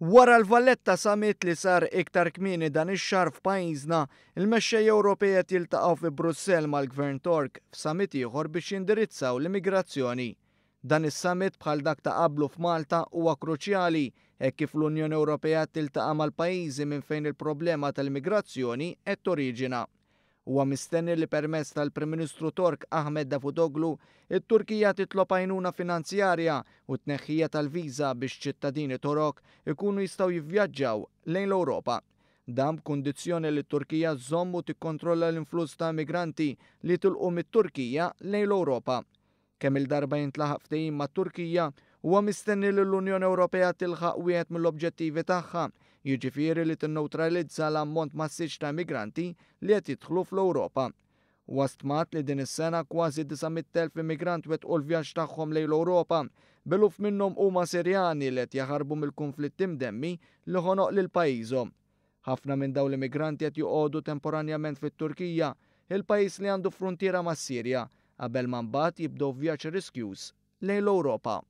Wara l-Valletta Summit li sar iktar kmieni dan ix-xahar f'pajjiżna, il-mexxejja Ewropej qed jiltaqgħu fi Brussell mal-Gvern Tork f'summit ieħor biex jindirizzaw l-immigrazzjoni. Dan is-summit bħal dak ta' qablu f'Malta huwa kruċjali hekk kif l-Unjoni Ewropea tiltaqa' mal-pajjiżi minn fejn il-problema tal-immigrazzjoni qed toriġina. Huwa mistenni li permezz tal-Prim Ministru Tork Ahmet Davutoglu, it-Turkija titlob għajnuna finanzjarja u t-tneħħija tal-viża biex ċittadini Torok ikunu jistgħu jivvjaġġaw lejn l-Ewropa. Dan b'kundizzjoni li t-Turkija żżomm u tikkontrolla l-influss ta' immigranti li jitilqu mit-Turkija lejn l-Ewropa. Kemm-il darba jintlaħaq ftehim mat-Turkija, huwa mistenni li l-Unjoni Ewropea tilħaq wieħed mill-objettivi tagħha, jiġifieri li tinnewtralizza l-ammont massiċċ ta' immigranti li qed jidħlu fl-Ewropa. Huwa stmat li din is-sena kważi 900,000 immigrant wettqu l-vjaġġ tagħhom lejn l-Ewropa, b'eluf minnhom huma Sirjani li qed jaħarbu mill-kunflitt imdemmi li ħonoq lil pajjiżhom. Ħafna minn dawn l-immigranti qed joqogħdu temporanjament fit-Turkija, il-pajjiż li għandu fruntiera mas-Sirja, qabel ma mbagħad jibdew vjaġġ riskjuż lejn l-Ewropa.